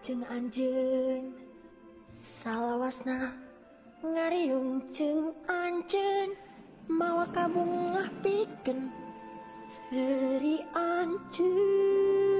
Jeung anjeun salawasna ngariung jeung anjeun mawa kabungah pikeun seuri anjeun.